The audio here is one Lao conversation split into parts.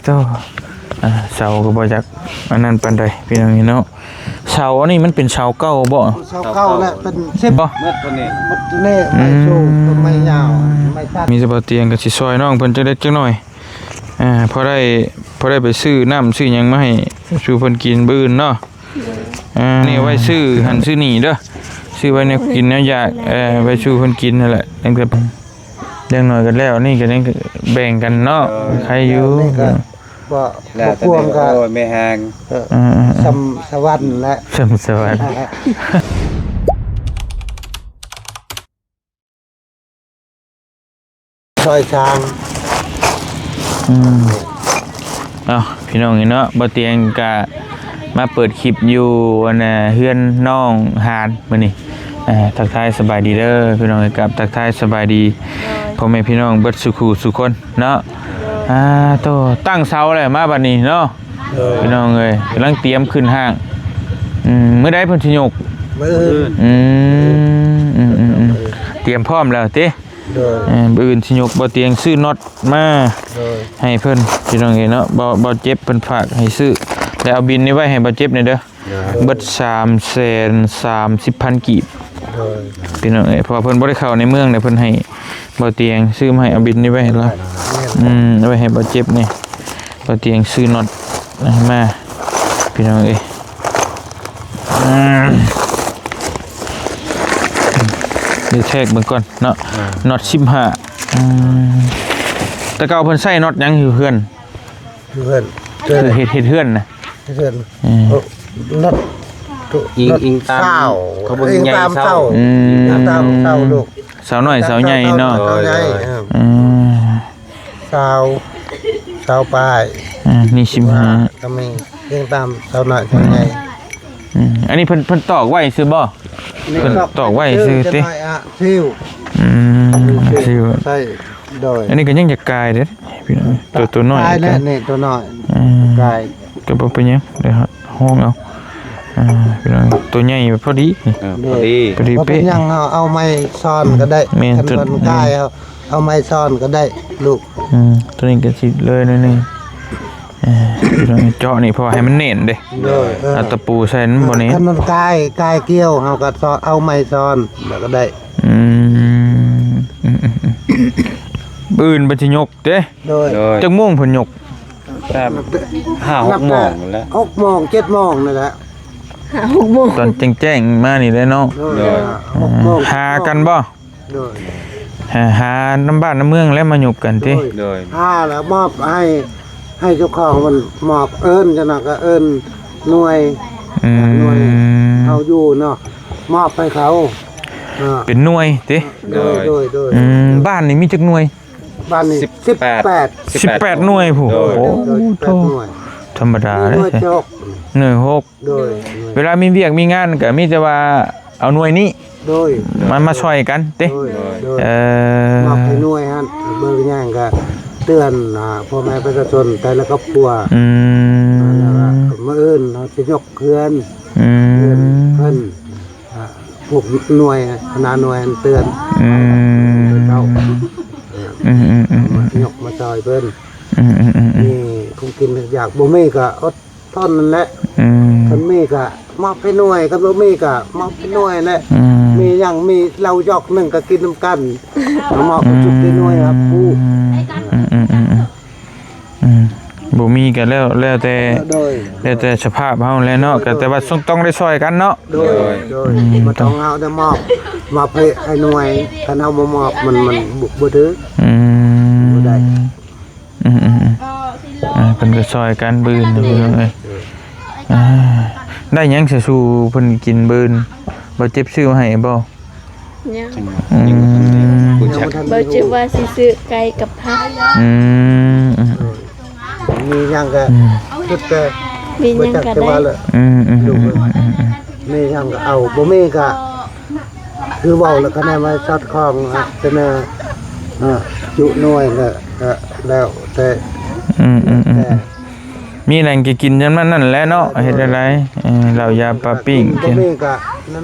ໂທ້ ອ່າ ເສົາກໍບໍ່ຈັກອັນນັ້ນປານໃດພີ່ນ້ອງເອີຍເນາະ. ເສົາອັນນີ້ມັນເປັນເສົາເກົ່າບໍ່? ເສົາເກົ່າແຫຼະ ເປັນສິບ ບໍ່? ໝົດຕົວນີ້ ໝົດຕົວນີ້ ໄມ້ສູງ ອືມ ໄມ້ຍາວ ໄມ້ສັ້ນ. ມີແຕ່ບໍ່ຕຽງກໍຊິຊ່ອຍນ້ອງເພິ່ນຈັກເລັກຈັກນ້ອຍ ອ່າ ພໍໄດ້ ພໍໄດ້ໄປຊື້ນ້ຳຊື້ຫຍັງມາໃຫ້ສູ່ເພິ່ນກິນມື້ອື່ນເນາະ. ອ່າ ນີ້ໄວ້ຊື້ຫັ້ນຊື້ນີ້ເດີ ຊື້ໄວ້ແນວກິນແນວຢາກ ເອີ ໄວ້ສູ່ເພິ່ນກິນຫັ້ນແຫຼະ. ຈັ່ງ ຢ່າງໜ້ອຍກໍແລ້ວ ນີ້ກໍຍັງແບ່ງກັນເນາະ ເອີ ໃຄຢູ່. ນີ້ກໍບໍ່ ແລ້ວແຕ່ ບໍ່ພວງກໍ ໂອ້ຍ ແມ່ແຮງ ເອີ ເອີໆໆ ສ່ຳສະຫວັນແຫຼະ ສ່ຳສະຫວັນ. ຊອຍຊ້າງ ອືມ ເອົາ ພີ່ນ້ອງເອີຍເນາະ ບ່າວຕຽງກະມາເປີດຄລິບຢູ່ ອັນນ່າ ເຮືອນນ້ອງຫານມື້ນີ້. ເອີ ທັກທາຍສະບາຍດີເດີພີ່ນ້ອງເອີຍ ກັບທັກທາຍສະບາຍດີ ໂດຍ ພໍ່ແມ່ພີ່ນ້ອງເບິດສູ່ຄູ່ສູ່ຄົນເນາະ. ໂດຍ ອ່າ ໂຕ ຕັ້ງເສົາແລ້ວມາບັດນີ້ເນາະ. ໂດຍ ພີ່ນ້ອງເອີຍ ກຳລັງຕຽມຂຶ້ນຫ້າງ. ອືມ ມື້ໃດເພິ່ນຊິຍົກ? ມື້ອື່ນ. ອືມ ອືມໆໆ ຕຽມພ້ອມແລ້ວຕິ? ໂດຍ ເອີ ມື້ອື່ນຊິຍົກ ບ່າວຕຽງຊື້ນັອດມາ ໂດຍ ໃຫ້ເພິ່ນ ພີ່ນ້ອງເອີຍເນາະ. ບ່າວ ບ່າວເຈັບເພິ່ນຝາກໃຫ້ຊື້ ແລ້ວເອົາບິນນີ້ໄວ້ໃຫ້ບ່າວເຈັບແດ່ເດີ. ໂດຍ ເບິດສາມແສນສາມສິບພັນກີບ. ໂດຍ ພີ່ນ້ອງເອີຍ ເພາະວ່າເພິ່ນບໍ່ໄດ້ເຂົ້າໃນເມືອງເດ້ ເພິ່ນໃຫ້ບ່າວຕຽງຊື້ມາໃຫ້. ເອົາບິນນີ້ໄວ້ໃຫ້ລາວ. ແມ່ນ ອືມ ເອົາໄວ້ໃຫ້ບ່າວເຈັບນີ້ ບ່າວຕຽງຊື້ນັອດໃຫ້ມາ ພີ່ນ້ອງເອີຍ. ອືມ ດຽວແທກເບິ່ງກ່ອນເນາະ. ອ່າ ນັອດສິບຫ້າ. ອືມ ແຕ່ເກົ່າເພິ່ນໃຊ້ນັອດຫຍັງຢູ່ເຮືອນ? ເຮືອນ ເຮັດ ເຮັດເຮືອນນະ ເຮືອນ ເອີ ນັອດ ອີງ ອີງຕາມ ເສົາ ເຂົາເບິ່ງໃຫຍ່ເສົາ. ອືມ ອີງຕາມເສົາລູກ ເສົານ້ອຍເສົາໃຫຍ່ເນາະ. ເສົານ້ອຍເສົາໃຫຍ່. ໂດຍ ເອີ ອືມ ເສົາ ເສົາປາຍ. ອ່າ ນີ້ສິບຫ້າ ກໍມີ ອີງຕາມເສົານ້ອຍເສົາໃຫຍ່. ອືມ ອັນນີ້ເພິ່ນ ເພິ່ນຕອກໄວ້ຊື່ບໍ່? ນີ້ ເພິ່ນຕອກໄວ້ຊື່ຕິ? ອາ ຊິວ. ອືມ ຊິວ ໃສ່. ໂດຍ ອັນນີ້ກໍຍັງຈະກາຍເດ້ພີ່ນ້ອງ ໂຕ ໂຕນ້ອຍ ກາຍແລ້ວນີ້ ໂຕນ້ອຍ. ອືມ ກາຍ ກໍບໍ່ເປັນຫຍັງ ດຽວຮ້ອງເອົາ. ອ່າ ພີ່ນ້ອງ ໂຕໃຫຍ່ພໍດີ ເອີ ພໍດີ ພໍດີເປະ. ບໍ່ເປັນຫຍັງ ເຮົາເອົາໄມ້ຊ້ອນກໍໄດ້. ແມ່ນ ຄັນມັນກາຍ ເຮົາເອົາໄມ້ຊ້ອນກໍໄດ້ລູກ. ອືມ ໂຕນີ້ກໍຊິເລີຍໜ້ອຍໜຶ່ງ. ເອີ ພີ່ນ້ອງ ເຈາະນີ້ເພາະວ່າໃຫ້ມັນແໜ້ນເດ້. ໂດຍ ເອີ ເອົາຕະປູໃສ່ມັນບໍ່ແໜ້ນ. ຄັນມັນກາຍ ກາຍກ່ຽວ ເຮົາກໍເອົາໄມ້ຊ້ອນແລ້ວກໍໄດ້. ອືມ ອືມໆໆ ມື້ອື່ນເພິ່ນຊິຍົກເດ້. ໂດຍ ໂດຍ ຈັກໂມງເພິ່ນຍົກ? ແບບຫ້າຫົກໂມງແຫຼະ ຫົກໂມງເຈັດໂມງນີ້ແຫຼະ. ຫ້າຫົກໂມງ ຕອນແຈ້ງໆມານີ້ແຫຼະເນາະ. ໂດຍ ໂດຍ ຫົກໂມງ ຫາກັນບໍ່? ໂດຍ ຫາ ຫານຳບ້ານນຳເມືອງແລ້ວມາຍົກກັນຕິ? ໂດຍ ໂດຍ ຫາແລ້ວມອບໃຫ້ ໃຫ້ເຈົ້າຂອງມັນມອບ ເອີ້ນຈັ່ງນັ້ນກໍເອີ້ນໜ່ວຍ. ອືມ ໜ່ວຍເຮົາຢູ່ເນາະ ມອບໃຫ້ເຂົາ. ອ່າ ເປັນໜ່ວຍຕິ? ໂດຍ ໂດຍ ໂດຍ ໂດຍ. ອືມ ບ້ານນີ້ມີຈັກໜ່ວຍ? ບ້ານນີ້ ສິບແປດ ສິບແປດ ສິບແປດໜ່ວຍພຸ້ນ. ໂດຍ ໂອ້ ໂດຍ ສິບແປດ ໂທ້ ໜ່ວຍ ທຳມະດາເດ້ ໜ່ວຍເຈັດ ໜ່ວຍຫົກ. ໂດຍ ເວລາມີວຽກມີງານກໍມີແຕ່ວ່າເອົາໜ່ວຍນີ້ ໂດຍ ມາ ມາຊ່ອຍກັນຕິ? ໂດຍ ໂດຍ ເອີ ມອບໃຫ້ໜ່ວຍຫັ້ນ ເບິ່ງຫຍັງກໍເຕືອນ ອ່າ ພໍ່ແມ່ປະຊາຊົນແຕ່ລະຄອບຄົວ. ອືມ ມື້ອື່ນເຮົາຊິຍົກເຮືອນ. ອືມ ເຮືອນເພິ່ນ ອ່າ ພວກໜ່ວຍ ຄະນະໜ່ວຍເຕືອນ. ອືມ ເຈົ້າ ອືມໆໆ ມາຍົກມາຊ່ອຍເພິ່ນ. ອືມໆໆ ນີ້ ຂອງກິນຢາກ ບໍ່ມີກໍອົດ ເທົ່ານັ້ນແຫຼະ. ອືມ ຄັນມີກໍມອບໃຫ້ໜ່ວຍ ຄັນບໍ່ມີກໍມອບໃຫ້ໜ່ວຍແຫຼະ. ອືມ ມີຫຍັງ ມີເຫຼົ້າຢອກໜຶ່ງກໍກິນນຳກັນ ມອບໃຫ້ທຸກໜ່ວຍ ອືມ ຮັບຜູ້. ອືມໆໆໆ ອືມ ບໍ່ມີກໍແລ້ວ ແລ້ວແຕ່ ໂດຍ ແລ້ວແຕ່ສະພາບເຮົາແຫຼະເນາະ. ໂດຍ ກໍແຕ່ວ່າຕ້ອງໄດ້ຊ່ອຍກັນເນາະ. ໂດຍ ໂດຍ ອືມ ບໍ່ຕ້ອງເຮົາໄດ້ມອບ ມອບໃຫ້ ໃຫ້ໜ່ວຍ ຄັນເຮົາບໍ່ມອບ ມັນ ມັນບໍ່ ບໍ່ຖືກ. ອືມ ບໍ່ໄດ້. ອືມໆໆ ອ່າ ເພິ່ນກໍຊ່ອຍກັນບືນ ພີ່ນ້ອງເອີຍ. ອ່າ ໄດ້ຫຍັງຊະສູ່ເພິ່ນກິນບືນ? ບໍ່ເຈັບຊື້ມາໃຫ້ບໍ່? ຍັງ ອືມ ບໍ່ເຈັບວ່າຊິຊື້ໄກ່ກັບຜັກ. ອືມ ມີຫຍັງກໍ ອືມ ຄິດແຕ່ ມີຫຍັງກໍໄດ້. ອືມໆ ມີຫຍັງກໍເອົາ ບໍ່ມີກໍ ຄືເວົ້າແລ້ວ ຄະແນນມາສອດຄ່ອງ ຄະແນນ ອ່າ ຈຸໜ່ວຍ ແລ້ວ ແລ້ວແຕ່. ອືມໆ ແຕ່ ມີຫຍັງກໍກິນຈຳນັ້ນນັ້ນແຫຼະເນາະ ເຮັດແນວໃດ. ເອີ ເຫຼົ້າຢາປາປີ້ງ ບໍ່ມີກໍ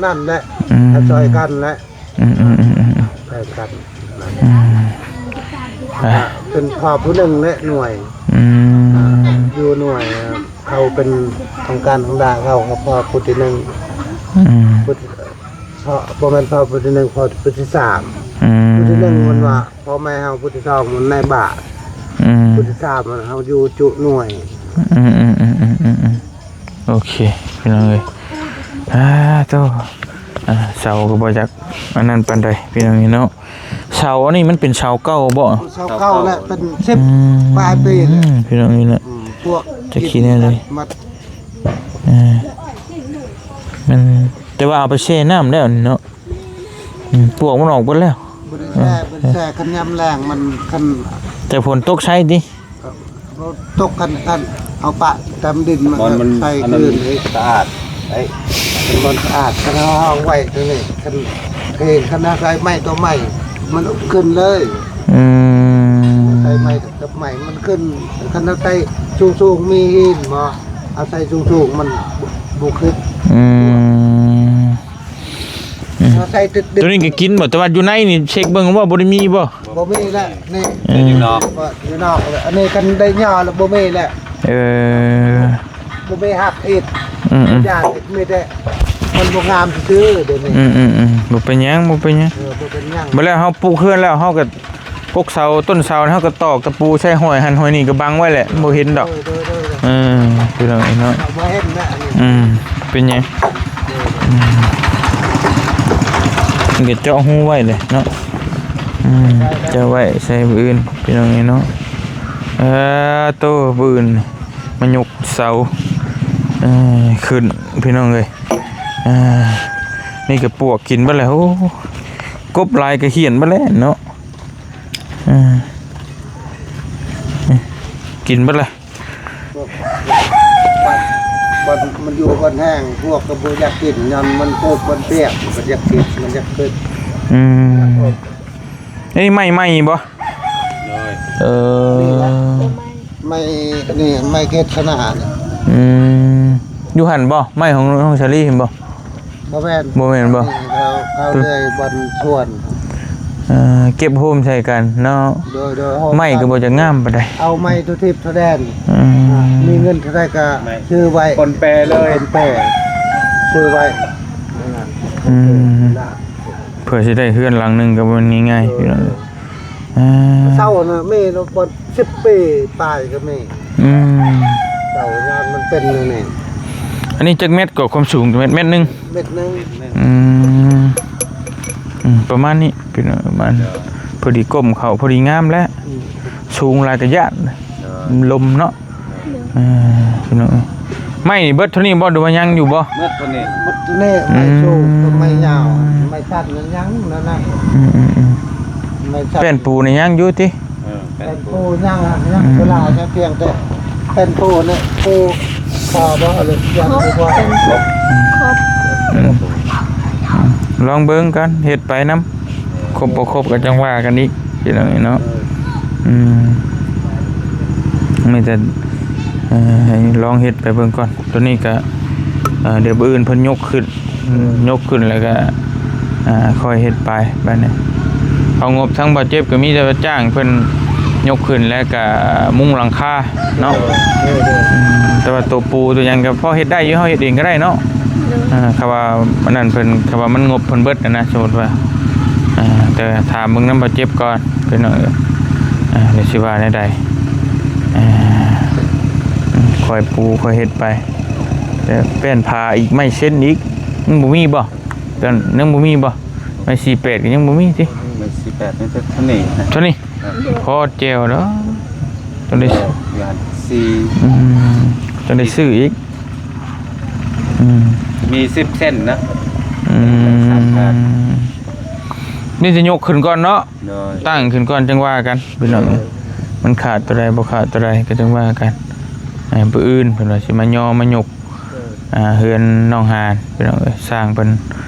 ນັ້ນແຫຼະ. ອືມ ກໍຊ່ອຍກັນແຫຼະ. ອືມໆໆໆ ຊ່ອຍກັນ. ອືມ ເປັນພໍ່ຜູ້ໜຶ່ງແຫຼະໜ່ວຍ. ອືມ ຜູ້ໜ່ວຍ ເຂົາເປັນອົງການທາງດ້ານເຂົາ ເຂົາພໍ້ຜູ້ທີໜຶ່ງ ອືມ ຜູ້ທີ ເພາະບໍ່ແມ່ນພໍ້ຜູ້ທີໜຶ່ງ ພໍ້ຜູ້ທີສາມ ອືມ ຜູ້ທີໜຶ່ງມັນວ່າພໍ່ແມ່ເຮົາ ຜູ້ທີສອງມັນນາຍບ້ານ ອືມ ຜູ້ທີສາມມັນເຮົາຢູ່ຈຸໜ່ວຍ ອືມໆໆໆໆ ໂອເຄ ພີ່ນ້ອງເອີຍ ອ່າ ໂຕ ອ່າ ເສົາກໍບໍ່ຈັກອັນນັ້ນປານໃດ ພີ່ນ້ອງເອີຍເນາະ. ເສົາອັນນີ້ມັນເປັນເສົາເກົ່າບໍ່? ເສົາເກົ່າແຫຼະ ເປັນສິບ ອືມ ປາຍປີແລ້ວ ພີ່ນ້ອງເອີຍເນາະ ອືມ ພວກ ຈັກຂີ້ແນວໃດ ມັນ ແຕ່ວ່າເອົາໄປແຊ່ນ້ຳແລ້ວນີ້ເນາະ ອືມ ປວກມັນອອກເບິດແລ້ວ ບໍ່ໄດ້ແຊ່ ບໍ່ໄດ້ແຊ່ ຄັນຍາມແລ້ງມັນ ຄັນ ແຕ່ຝົນຕົກໃສ່ຕິ? ເອີ ຕົກກັນ ກັນເອົາປະຕາມດິນ ມັນ ມັນ ໃສ່ ອັນນັ້ນ ຄືນ ສະອາດ ໄອ້ ເປັນບ່ອນສະອາດ ຄັນເຮົາເອົາໄວ້ຕົງນີ້ ຄັນເຫັນ ຄັນເຮົາໃສ່ໄມ້ຕໍ່ໄມ້ ມັນຂຶ້ນເລີຍ ອືມ ໃສ່ໄມ້ກັບໄມ້ມັນຂຶ້ນ ຄັນເຮົາໃສ່ສູງໆ ມີຫີນບໍ່ ເອົາໃສ່ສູງໆ ມັນບໍ່ ບໍ່ຂຶ້ນ ອືມ ອືມ ເຮົາໃສ່ຕຶກໆ ຕົວນີ້ກໍກິນບໍ່? ແຕ່ວ່າຢູ່ໃນນີ້ເຊັກເບິ່ງວ່າບໍ່ໄດ້ມີບໍ່? ບໍ່ມີແຫຼະ ນີ້ ເອີ ຢູ່ນອກ ຢູ່ນອກແຫຼະ ອັນນີ້ຄັນໄດ້ຫຍ້າແລ້ວບໍ່ມີແຫຼະ ເອີ ບໍ່ມີຮັກອີກ ອືມໆ ຢ່າງອີກ ມີແຕ່ມັນບໍ່ງາມຊື່ໆ ດຽວນີ້ ອືມໆໆ ບໍ່ເປັນຫຍັງ ບໍ່ເປັນຫຍັງ ເອີ ບໍ່ເປັນຫຍັງ ບັດແລ້ວເຮົາປຸກເຮືອນແລ້ວ ເຮົາກໍປົກເສົາ ຕົ້ນເສົາ ເຮົາກໍຕອກຕະປູໃສ່ຫ້ອຍຫັ້ນຫ້ອຍນີ້ ກໍບັງໄວ້ແຫຼະ ບໍ່ເຫັນດອກ ເອີ ພີ່ນ້ອງເອີຍເນາະ ບໍ່ເຫັນແຫຼະ ອືມ ເປັນຫຍັງ? ອືມ ມັນກໍເຈາະຮູໄວ້ເລີຍເນາະ ອືມ ເຈາະໄວ້ໃສ່ມື້ອື່ນ ພີ່ນ້ອງເອີຍເນາະ ເອີ ໂຕ ມື້ອື່ນມາຍົກເສົາ ເອີ ຂຶ້ນ ພີ່ນ້ອງເອີຍ ເອີ ນີ້ກໍປວກກິນເບິດແລ້ວ ໂອ້ ກົບຫຼາຍກໍຫ້ຽນເບິດແລ້ວເນາະ ເອີ ກິນເບິດແລ້ວ ບັດ ບັດມັນຢູ່ບ່ອນແຫ້ງ ພວກກໍບໍ່ຢາກກິນ ຍ້ອນມັນໂພກມັນປຽກ ມັນຢາກກິນ ມັນຢາກຂຶ້ນ ອືມ ນີ້ໄມ້ໃໝ່ບໍ່? ໂດຍ ເອີ ໄມ້ນີ້ ໄມ້ເກດຊະນານີ້ ອືມ ຢູ່ຫັ້ນບໍ່? ໄມ້ຂອງ ຂອງສາລີຫັ້ນບໍ່? ບໍ່ແມ່ນ ບໍ່ແມ່ນບໍ່? ນີ້ເຂົາ ເຂົາເລີຍບ່ອນສວນ ເອີ ເກັບໂຮມໃສ່ກັນເນາະ ໂດຍ ໂດຍ ໂຮມ ໄມ້ກໍບໍ່ຈັກງາມປານໃດ ເອົາໄມ້ໂຕທິບໂຕແດນ ອືມ ມີເງິນເທົ່າໃດກໍຊື້ໄວ້ ປົນແປເລີຍ ປົນແປ ຊື້ໄວ້ ອືມ ເພື່ອຊິໄດ້ເຮືອນຫຼັງໜຶ່ງກໍບໍ່ແມ່ນງ່າຍໆ ພີ່ນ້ອງ ອ່າ ເສົານະ ມີເນາະ ບໍ່ ສິບປີປາຍກໍມີ ອືມ ເສົາຍາມມັນເປັນແນວນີ້ ອັນນີ້ຈັກແມັດກໍຄວາມສູງ ແມັດ ແມັດໜຶ່ງ ແມັດໜຶ່ງ ອືມ ອືມ ປະມານນີ້ ພີ່ນ້ອງ ປະມານ ໂດຍ ພໍດີກົ້ມເຂົ້າ ພໍດີງາມແຫຼະ ອືມ ສູງຫຼາຍກໍຢ້ານ ໂດຍ ລົມເນາະ ເອີ ພີ່ນ້ອງເອີຍ ໄມ້ນີ້ເບິດເທົ່ານີ້ບໍ່ ຫຼືວ່າຍັງຢູ່ບໍ່? ເບິດເທົ່ານີ້ ເບິດເທົ່ານີ້ ໄມ້ສູງ ອືມ ກັບໄມ້ຍາວ ໄມ້ສັ້ນນັ້ນຍັງນັ້ນນະ ອືມໆໆ ໄມ້ສັ້ນ ແປ້ນປູນີ້ຍັງຢູ່ຕິ? ເອີ ແປ້ນປູຍັງ ຍັງ ອືມ ເວລາຍັງ ພຽງແຕ່ແປ້ນປູນີ້ປູພໍບໍ່ ຫຼືຍັງບໍ່ພໍ? ຄົບ ຄົບ ອືມ ອືມ ລອງເບິ່ງກັນ ເຮັດໄປນຳ ຄົບບໍ່ຄົບກໍຈັ່ງວ່າກັນອີກ ພີ່ນ້ອງເອີຍເນາະ ເອີ ອືມ ມີແຕ່ ເອີ ໃຫ້ລອງເຮັດໄປເບິ່ງກ່ອນ ໂຕນີ້ກໍ ເອີ ດຽວມື້ອື່ນເພິ່ນຍົກຂຶ້ນ ເອີ ຍົກຂຶ້ນແລ້ວກໍ ອ່າ ຄ່ອຍເຮັດໄປບາດນີ້ ເອົາງົບທາງບ່າວເຈັບກໍມີແຕ່ວ່າຈ້າງເພິ່ນຍົກຂຶ້ນ ແລ້ວກໍມຸງຫຼັງຄາເນາະ ເອີ ເອີ ເອີ ອືມ ແຕ່ວ່າໂຕປູໂຕຫຍັງກໍພໍເຮັດໄດ້ຢູ່ ເຮົາເຮັດເອງກໍໄດ້ເນາະ ໂດຍ ອ່າ ຖ້າວ່າອັນນັ້ນເພິ່ນ ຖ້າວ່າມັນງົບເພິ່ນເບິດຫັ້ນນະ ສົມມຸດວ່າ ອ່າ ແຕ່ຖາມເບິ່ງນຳບ່າວເຈັບກ່ອນ ພີ່ນ້ອງເອີຍ ອ່າ ດຽວຊິວ່າແນວໃດ ອ່າ ອືມ ຄ່ອຍປູຄ່ອຍເຮັດໄປ ແຕ່ແປ້ນຜ້າອີກ ໄມ້ເຊັນອີກ ຍັງບໍ່ມີບໍ່? ຕອນ ຍັງບໍ່ມີບໍ່? ໄມ້ສີ່ແປດກໍຍັງບໍ່ມີຕິ? ໄມ້ສີ່ແປດມີແຕ່ເທົ່ານີ້ນະ ເທົ່ານີ້ ພໍແຈ່ວດອກ ຕ້ອງໄດ້ ຢູ່ຫັ້ນສີ່ ອືມ ຕ້ອງໄດ້ຊື້ອີກ ອືມ ມີສິບເຊັນນະ ອືມ ສາມພັນ ນີ້ຈະຍົກຂຶ້ນກ່ອນເນາະ ໂດຍ ຕັ້ງຂຶ້ນກ່ອນຈັ່ງວ່າກັນ ພີ່ນ້ອງ ໂດຍ ມັນຂາດຕົວໃດບໍ່ຂາດຕົວໃດກໍຈັ່ງວ່າກັນ ໃຫ້ມື້ອື່ນເພິ່ນວ່າຊິມາຍໍມາຍົກ ເອີ ອ່າ ເຮືອນນ້ອງຫານ ພີ່ນ້ອງເອີຍ ຊ່າງເພິ່ນ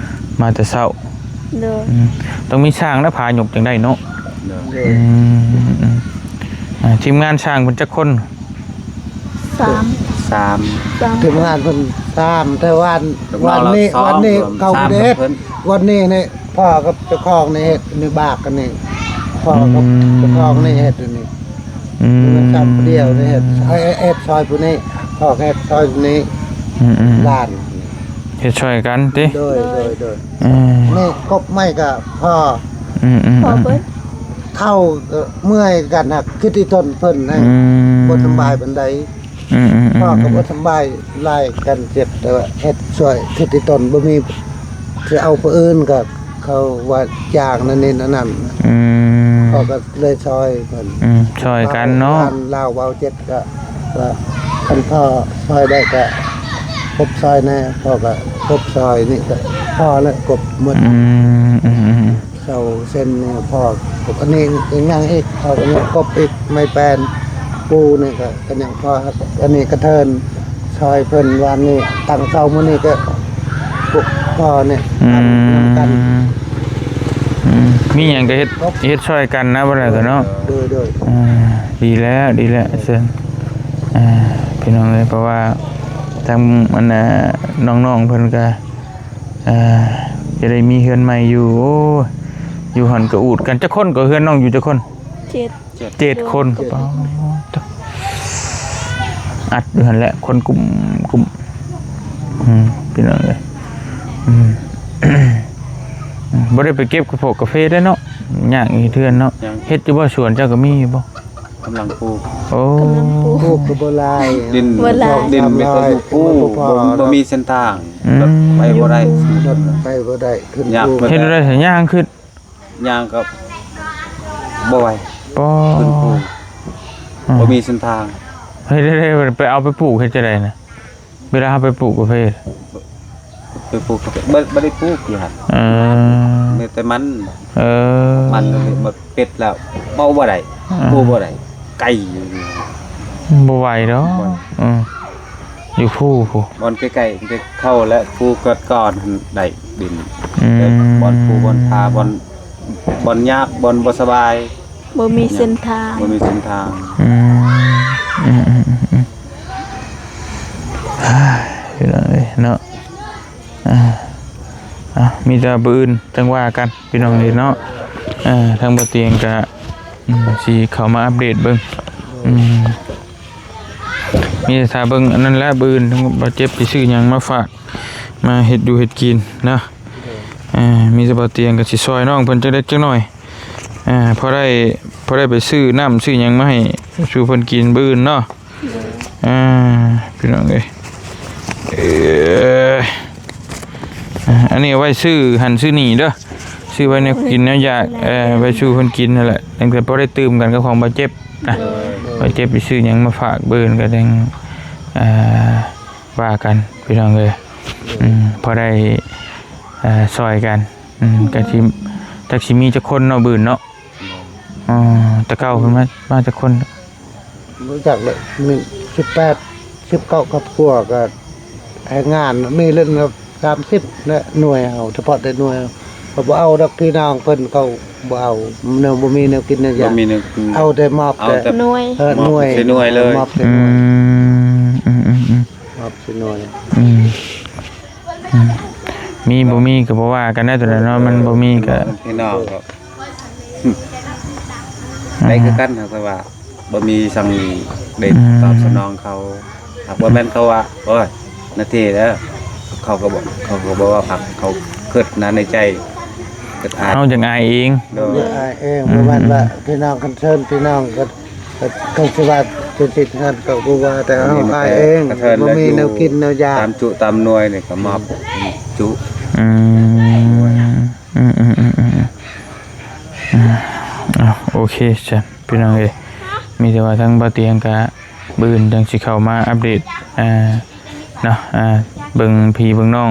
ມາແຕ່ເຊົ້າ ໂດຍ ອືມ ຕ້ອງມີຊ່າງແລ້ວ ພາຍົກຈັ່ງໄດ້ເນາະ ໂດຍ ອືມ ອືມ ອ່າ ທີມງານຊ່າງເພິ່ນຈັກຄົນ? ສາມ ສາມ ສາມ ທີມງານເພິ່ນສາມ ແຕ່ວ່າ ແຕ່ວ່າ ວັນນີ້ ວັນນີ້ເຂົາບໍ່ໄດ້ເຮັດ ວັນນີ້ນີ້ພໍ່ກັບເຈົ້າຂອງນີ້ເຮັດ ນີ້ບາກກັນນີ້ ພໍ່ກັບ ອືມ ເຈົ້າຂອງນີ້ເຮັດຢູ່ນີ້ ອືມ ມັນຊ້ຳຜູ້ດຽວເຮັດ ໃຫ້ເຮັດຊ່ອຍຜູ້ນີ້ ພໍ່ກໍເຮັດຊ່ອຍຜູ້ນີ້ ອືມໆໆ ຫຼານ ເຮັດຊ່ອຍກັນຕິ? ໂດຍ ໂດຍ ໂດຍ ເອີ ນີ້ກົບໄມ້ກໍພໍ່ ອືມໆໆ ພໍ່ເພິ່ນ ເຖົ້າກໍເມື່ອຍກັນ ຫາກຄິດອີ່ຕົນເພິ່ນໃຫ້ ອືມ ບໍ່ສຳບາຍປານໃດ ອືມໆໆ ພໍ່ກໍບໍ່ສຳບາຍຫຼາຍ ກັນເຈັບ ແຕ່ວ່າເຮັດຊ່ວຍ ຄິດອີ່ຕົນ ບໍ່ມີຊິເອົາຜູ້ອື່ນ ກໍເຂົາວ່າຈ້າງນັ້ນນີ້ນັ້ນ ອືມ ພໍ່ກໍເລີຍຊ່ອຍເພິ່ນ ອືມ ຊ່ອຍກັນເນາະ ຫຼານລາວເວົ້າເຈັບ ກໍວ່າຄັນພໍ່ຊ່ອຍໄດ້ກໍກົບຊ່ອຍແດ່ ພໍ່ກໍກົບຊ່ອຍ ນີ້ກໍພໍແລ້ວ ກົບໝົດ ອືມໆໆ ເສົາເຊັ່ນນີ້ພໍ ອັນນີ້ຍັງອີກ ເຂົາກໍຍັງກົບອີກ ໄມ້ແປ້ນ ປູນີ້ກໍ ກໍຍັງພໍ ອັນນີ້ກະເທີນຊ່ອຍເພິ່ນ ວານນີ້ຕັ້ງເສົາ ມື້ນີ້ກໍປຸກພໍນີ້ ອືມ ນຳກັນ ອືມ ມີຫຍັງກໍເຮັດ ເຮັດຊ່ອຍກັນນະ ບໍ່ໄດ້ກໍເນາະ ໂດຍໆ ອ່າ ດີແລ້ວ ດີແລ້ວ ເຊີນ ອ່າ ພີ່ນ້ອງເອີຍ ເພາະວ່າທາງ ອັນນ່າ ນ້ອງໆເພິ່ນກໍ ອ່າ ຈະໄດ້ມີເຮືອນໃໝ່ຢູ່ ໂອ້ ຢູ່ຫັ້ນກໍອູດກັນ ຈັກຄົນກໍ ເຮືອນນ້ອງຢູ່ຈັກຄົນ? ເຈັດ ເຈັດຄົນ ເຈັດຄົນ ປາດ ອັດຢູ່ຫັ້ນແຫຼະ ຄົນກຸ້ມ ກຸ້ມ ອືມ ພີ່ນ້ອງເອີຍ ອືມ ບໍ່ໄດ້ໄປເກັບກາໂຟກາເຟໄດ້ເນາະ ຍາກເຮັດເຮືອນເນາະ ຍັງ ເຮັດຢູ່ບໍ່ ສວນເຈົ້າກໍມີຢູ່ບໍ່? ກຳລັງປູກ ໂອ້ ກຳລັງປູກ ປູກກໍບໍ່ຫຼາຍ ດິນ ບໍ່ຫຼາຍ ດິນໄມ່ຄ່ອຍຢູ່ພູ ມັນບໍ່ພໍ ບໍ່ ບໍ່ມີເສັ້ນທາງ ອືມ ລົດໄປບໍ່ໄດ້ ລົດໄປບໍ່ໄດ້ ຂຶ້ນ ຍາກ ພູ ເຮັດໄດ້ ຍ່າງຂຶ້ນ ຍ່າງກໍບໍ່ໄຫວ ປາດ ຂຶ້ນພູ ອືມ ບໍ່ມີເສັ້ນທາງ ເຮັດໄດ້ ໄປເອົາໄປປູກເຮັດຈັ່ງໃດນະ? ເວລາເຮົາໄປປູກກາເຟ ໄປປູກກາເຟ ບໍ່ ບໍ່ໄດ້ປູກຢູ່ຫັ້ນ ເອີ ມີແຕ່ມັນ ເອີ ມັນ ມັນເປັດແລ້ວ ເອົາບໍ່ໄດ້ ເອີ ປູກບໍ່ໄດ້ ໄກຢູ່ ບໍ່ໄຫວດອກ ບໍ່ໄຫວ ເອີ ຢູ່ພູພຸ້ນ ບ່ອນໃກ້ໆ ເຂົ້າແລ້ວ ພູກ່ອນຫັ້ນໄດ້ດິນ ອືມ ແຕ່ບ່ອນພູ ບ່ອນຜາ ບ່ອນ ບ່ອນຍາກ ບ່ອນບໍ່ສະບາຍ ບໍ່ມີເສັ້ນທາງ ບໍ່ມີເສັ້ນທາງ ອືມ ອືມໆໆໆ ພີ່ນ້ອງເອີຍເນາະ ອ່າ ອ່າ ມີແຕ່ມື້ອື່ນຈັ່ງວ່າກັນ ພີ່ນ້ອງເອີຍເນາະ ເອີ ທາງບໍ່ຕຽງກະ ອືມ ຊິເຂົ້າມາອັບເດດເບິ່ງ ອືມ ມີແຕ່ຖ້າເບິ່ງອັນນັ້ນແຫຼະ ມື້ອື່ນທາງບ່າວເຈັບຊິຊື້ຫຍັງມາຝາກ ມາເຮັດຢູ່ເຮັດກິນເນາະ ເອີ ມີແຕ່ບ່າວຕຽງກໍຊິຊ່ອຍນ້ອງເພິ່ນຈັກເລັກຈັກໜ້ອຍ ອ່າ ພໍໄດ້ ພໍໄດ້ໄປຊື້ນ້ຳຊື້ຫຍັງມາໃຫ້ສູ່ເພິ່ນກິນມື້ອື່ນເນາະ ອ່າ ພີ່ນ້ອງເອີຍ ເອີ ອ່າ ອັນນີ້ເອົາໄວ້ຊື້ຫັ້ນຊື້ນີ້ເດີ ຊື້ໄວ້ແນວກິນແນວຢາກ ເອີ ໄວ້ສູ່ເພິ່ນກິນຫັ້ນແຫຼະ ຕັ້ງແຕ່ພໍໄດ້ຕື່ມກັນກັບຂອງບ່າວເຈັບນະ ບ່າວເຈັບຊິຊື້ຫຍັງມາຝາກມື້ອື່ນກໍຈັ່ງ ອ່າ ວ່າກັນ ພີ່ນ້ອງເອີຍ ອືມ ພໍໄດ້ ເອີ ຊ່ອຍກັນ ອືມ ກໍຊິ ຈັກຊິມີຈັກຄົນເນາະ ບືນເນາະ ອໍ ແຕ່ເກົ່າເພິ່ນມາ ມາຈັກຄົນ? ບໍ່ຈັກເລີຍ ມີສິບແປດ ສິບເກົ້າຄອບຄົວ ກໍແຮງງານ ມີເລື່ອງລະສາມສິບ ແລະ ໜ່ວຍເຮົາ ສະເພາະແຕ່ໜ່ວຍເຮົາ ເຂົາບໍ່ເອົາດອກ ພີ່ນ້ອງເພິ່ນເຂົາບໍ່ເອົາ ແນວ ບໍ່ມີແນວກິນແນວຢາກ ບໍ່ມີແນວກິນ ເອົາແຕ່ມອບ ເອົາແຕ່ ແຕ່ໜ່ວຍ ເອີ ໜ່ວຍ ມອບໃສ່ໜ່ວຍເລີຍ ມອບໃສ່ໜ່ວຍ ອືມ ອືມໆໆ ມອບໃສ່ໜ່ວຍ ອືມ ອືມ ມີບໍ່ມີກໍບໍ່ວ່າກັນນະ ຕົວນັ້ນເນາະ ມັນບໍ່ມີກໍ ພີ່ນ້ອງກໍ ອືມ ໄດ້ຄືກັນ ຫາກແຕ່ວ່າບໍ່ມີສັງໄດ້ ອືມ ຕອບສະໜອງເຂົາ ຫາກບໍ່ແມ່ນເຂົາວ່າ ໂອ້ຍ ນາເທເດີ ເຂົາກໍບໍ່ ເຂົາກໍບໍ່ວ່າພັກ ເຂົາຄິດນະໃນໃຈ ຄິດອາຍ ເຮົາຈັ່ງອາຍເອງ ໂດຍ ອາຍເອງ ອືມ ບໍ່ແມ່ນວ່າ ອືມ ພີ່ນ້ອງຄັນເຊີນ ພີ່ນ້ອງກໍ ກໍ ກໍຊິວ່າ ເປັນສິດຫັ້ນກໍບໍ່ວ່າ ແຕ່ເຮົາອາຍເອງ ບໍ່ມີແນວກິນແນວຢາກ ຕາມຈຸຕາມໜ່ວຍນີ້ກໍມອບຈຸ ອືມ ອືມໆໆໆ ອືມ ເອົາ ໂອເຄ ຊັ້ນ ພີ່ນ້ອງເອີຍ ມີແຕ່ວ່າທາງບ່າວຕຽງກະ ມື້ອື່ນຈັ່ງຊິເຂົ້າມາອັບເດດ ອ່າ ເນາະ ອ່າ ເບິ່ງພີ່ເບິ່ງນ້ອງ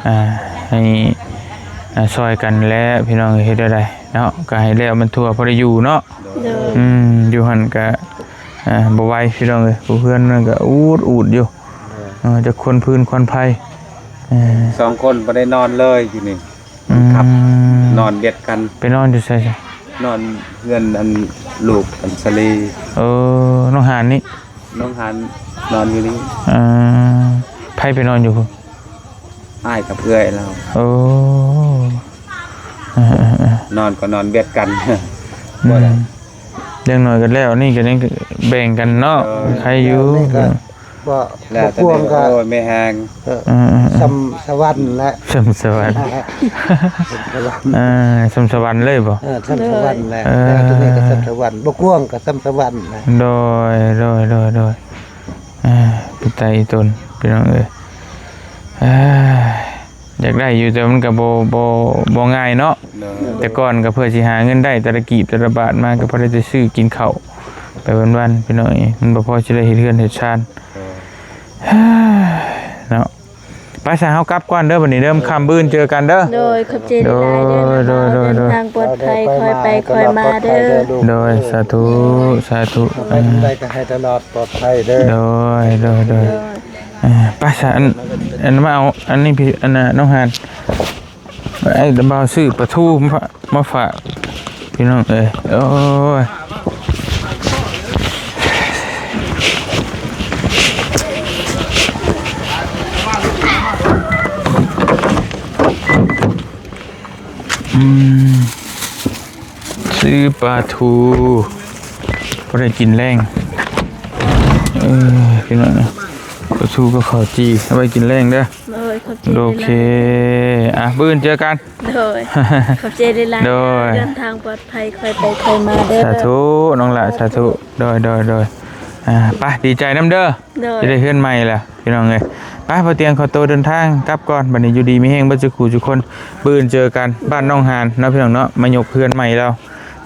ອ່າ ໃຫ້ ອ່າ ຊ່ອຍກັນແຫຼະ ພີ່ນ້ອງເອີຍ ເຮັດແນວໃດເນາະ ກໍໃຫ້ແລ້ວມັນທົ່ວພໍໄດ້ຢູ່ເນາະ ໂດຍ ອືມ ຢູ່ຫັ້ນກໍ ອ່າ ບໍ່ໄຫວ ພີ່ນ້ອງເອີຍ ຜູ້ເຮືອນນັ້ນກໍອູດໆຢູ່ ໂດຍ ເອີ ຈັກຄົນຟືນຄວັນໄຟ ເອີ ສອງຄົນບໍ່ໄດ້ນອນເລີຍຢູ່ນີ້ ອືມ ຄັບ ນອນບຽດກັນ ໄປນອນຢູ່ໃສ? ນອນເຮືອນອັນລູກອັນສາລີ ເອີ ນ້ອງຫານນີ້ ນ້ອງຫານນອນຢູ່ນີ້ ເອີ ໃຜໄປນອນຢູ່ພຸ້ນ? ອ້າຍກັບເອື້ອຍລາວ ໂອ້ ເອີໆໆ ນອນກໍນອນບຽດກັນ ອືມ ບໍ່ໄດ້ ຢ່າງໜ້ອຍກໍແລ້ວ ນີ້ກໍຍັງແບ່ງກັນເນາະ ເອີ ໃຄຢູ່ ນີ້ກໍ ບໍ່ ແລ້ວແຕ່ ບໍ່ກວງກໍ ໂອ້ຍ ແມ່ແຮງ ເອີ ເອີໆໆ ສ່ຳສະຫວັນແຫຼະ ສ່ຳສະຫວັນ ສ່ຳສະຫວັນ ເອີ ສ່ຳສະຫວັນເລີຍບໍ່? ເອີ ສ່ຳສະຫວັນແຫຼະ ເອີ ແລ້ວຕົວນີ້ກໍສ່ຳສະຫວັນ ບໍ່ກວງກໍສ່ຳສະຫວັນນະ ໂດຍ ໂດຍ ໂດຍ ໂດຍ ເອີ ເປັນຕາອີຕົນ ພີ່ນ້ອງເອີຍ ເອີ ຢາກໄດ້ຢູ່ ແຕ່ມັນກໍບໍ່ ບໍ່ ບໍ່ງ່າຍເນາະ ໂດຍ ແຕ່ກ່ອນກໍເພື່ອຊິຫາເງິນໄດ້ ແຕ່ລະກີບແຕ່ລະບາດມາ ກໍພໍໄດ້ແຕ່ຊື້ກິນເຂົ້າໄປວັນໆ ພີ່ນ້ອງເອີຍ ມັນບໍ່ພໍຊິໄດ້ເຮັດເຮືອນເຮັດຊານ ໂດຍ ເນາະ ໄປຊະ ເຮົາກັບກ່ອນເດີ ບັດນີ້ເດີ ຄ່ຳມື້ອື່ນເຈີກັນເດີ ໂດຍ ຂອບໃຈຫຼາຍໆເດີ ໂດຍ ໂດຍ ເດີນທາງປອດໄພ ຄ່ອຍໄປຄ່ອຍມາເດີ ໂດຍ ສາທຸ ສາທຸ ໄປທາງໃດກໍໃຫ້ຕະຫຼອດປອດໄພເດີ ໂດຍ ໂດຍ ໂດຍ ໂດຍ ເອີ ໄປຊະ ອັນ ອັນ ມາເອົາອັນນີ້ພີ່ ອັນນ່າ ນ້ອງຫານ ໄອ້ດຳບ່າວຊື້ປາທູມາ ມາຝາກພີ່ນ້ອງເອີຍ ໂອ້ຍ ອືມ ຊື້ປາທູ ບໍ່ໄດ້ກິນແລງ ເອີ ພີ່ນ້ອງ ປາທູກັບເຂົ້າຈີ່ ເອົາໄວ້ກິນແລງເດີ ໂດຍ ຂອບໃຈ ໂອເຄ ຫຼາຍໆ ອ່ະ ມື້ອື່ນເຈີກັນ ໂດຍ ຂອບໃຈຫຼາຍໆ ໂດຍ ເດີນທາງປອດໄພ ຄ່ອຍໄປຄ່ອຍມາເດີ ສາທຸ ນ້ອງຫຼ້າ ສາທຸ ໂດຍ ໂດຍ ໂດຍ ອ່າ ໄປ ດີໃຈນຳເດີ ໂດຍ ຈະໄດ້ເຮືອນໃໝ່ແລ້ວ ພີ່ນ້ອງເອີຍ ໄປ ບໍ່ຕຽງຂໍໂຕເດີນທາງກັບກ່ອນ ບັດນີ້ຢູ່ດີມີແຮງເບິດສູ່ຄູ່ສູ່ຄົນ ມື້ອື່ນເຈີກັນ ບ້ານໜອງຫານເນາະ ພີ່ນ້ອງເນາະ ມາຍົກເຮືອນໃໝ່ແລ້ວ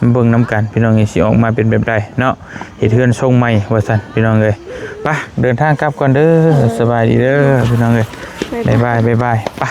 ມາເບິ່ງນຳກັນ ພີ່ນ້ອງເອີຍ ຊິອອກມາເປັນແບບໃດເນາະ ເຮັດເຮືອນຊົງໃໝ່ວ່າຊັ້ນ ພີ່ນ້ອງເອີຍ ໄປ ເດີນທາງກັບກ່ອນເດີ ສະບາຍດີເດີ ພີ່ນ້ອງເອີຍ ບາຍບາຍ ບາຍບາຍ ໄປ.